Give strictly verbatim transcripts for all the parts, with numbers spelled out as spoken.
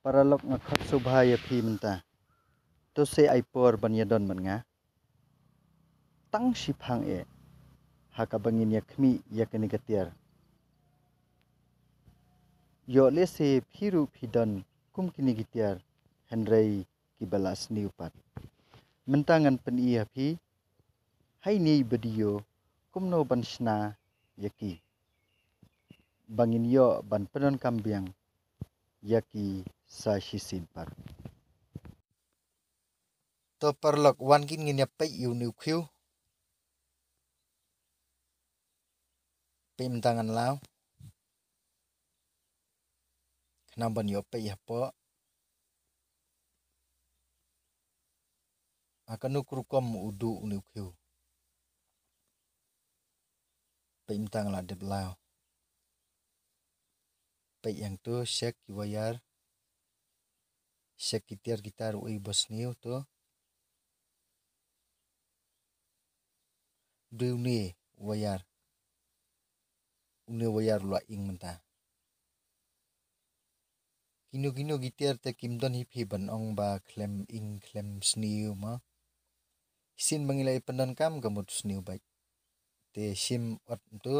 Paralok, nga khot sngewbha ïa phi mynta. To sa ai por ban ïadon bad nga. Tang shiphang eh ha kaba ngin ïa khmih ïa kane ka tiar. Ïoh lehse phi ruh phi don kum kine ki tiar, hynrei kiba la sniew pat. Mynta ngan pyni ïa phi ha ine i video kumno ban shna ïa ki, ba ngin ïoh ban pyndonkam biang ïa ki sa shisien pat. To paralok, wan kin ngin ïa peit ïa une u khiew. Peit mynta ngan law. Khnang ban ïoh peit hapoh. Ha kano ka rukom u duh une u khiew. Peit mynta ngan la dep law. Peit hangto, check ki wire. Check ki tiar ki tar, uei ba sniew to. Dei une wire. Une wire u la ing mynta. Kino kino ki tiar te kim don hi phi ban ong ba khlem ing khlem sniew mo. Shisien ba ngi la ïa pyndonkam ka mut sniew beit. Te shim ot hangto.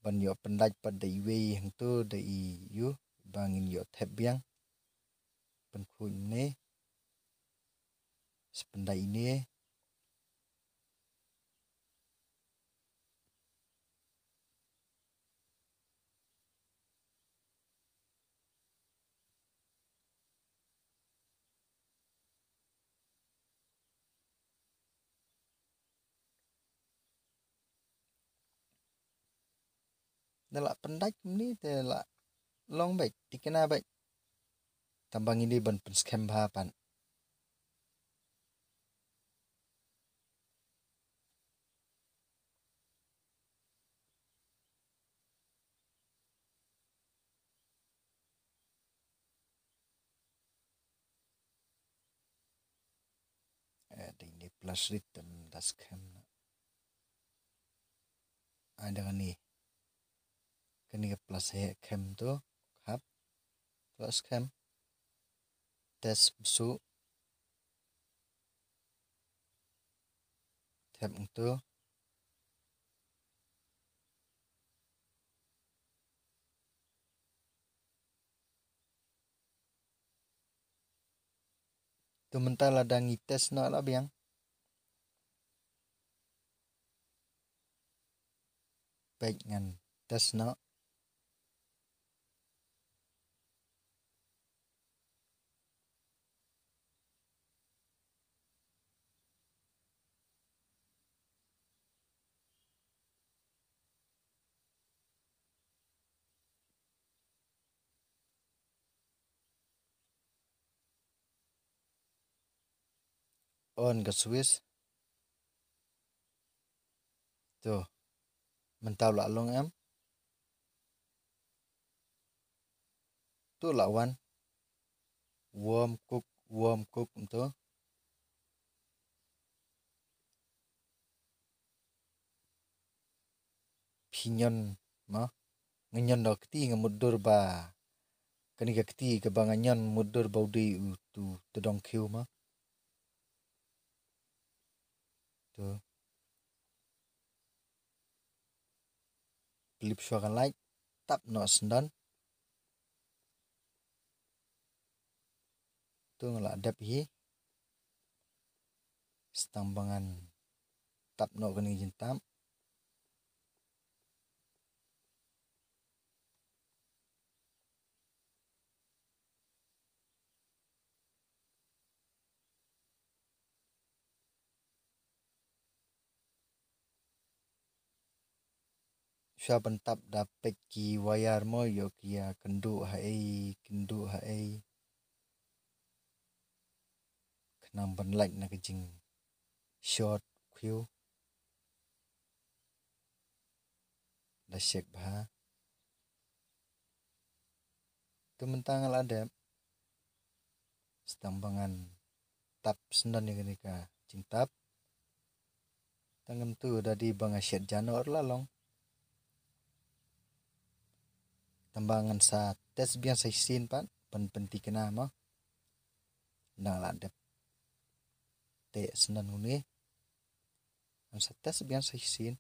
Ban ïoh pyndait pat da iwei hangto, da i ïu ba ngin ïoh thep biang. Pynkhuid ine. Sa pyndait ine. Da la pyndait kumne te la long beit, thikna beit. Tang ba ngin dei ban pynskhem bha pat. Eh, dei ne plus rit tem da skhem na. Ai da kane. Kane ka plus he khem to, hap. To skhem. Test bsu. Thep hangto. To mynta lada ngi test noh la biang. Peit ngan test noh. On ka switch. To. Mynta u la long em. To la wan. Warm cook, warm cook to. Phi ñion ma. Nga ñion da kti nga mutdur ba. Kane ka kti kaba nga ñion mutdur ba u dei u tu tdong khiew ma. To. Pynlip shuwa ka light, tap noh syndon. To nga la dep hi. Sa tang ba ngan tap noh kane ka jingtap. Shuwa ban tap da peit ki wire mo, ïoh ki ïa kynduh ha ei, kynduh ha ei. Khnang ban lait na ka jingshort khiew. Da check bha. To mynta nga la dep. Sa tang ba ngan tap syndon ïa kane ka jingtap. Tang ngam tu da dei ba nga shet jano la long. Tangba ngan sa test biang sa shisien pat ban pynthikna mo. Nang la dep te snan une. Ngan sa test biang sa shisien.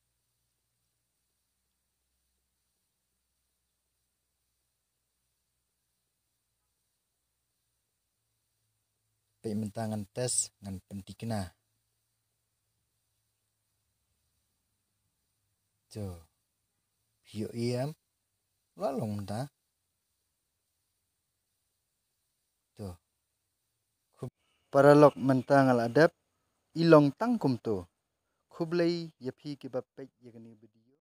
Peit mynta ngan test ngan pynthikna. To. Phi ïohi em? La long mynta. To. Khublei paralok mynta nga la dep i long tang kumto. Khublei ïa phi kiba peit ïa kane ka video.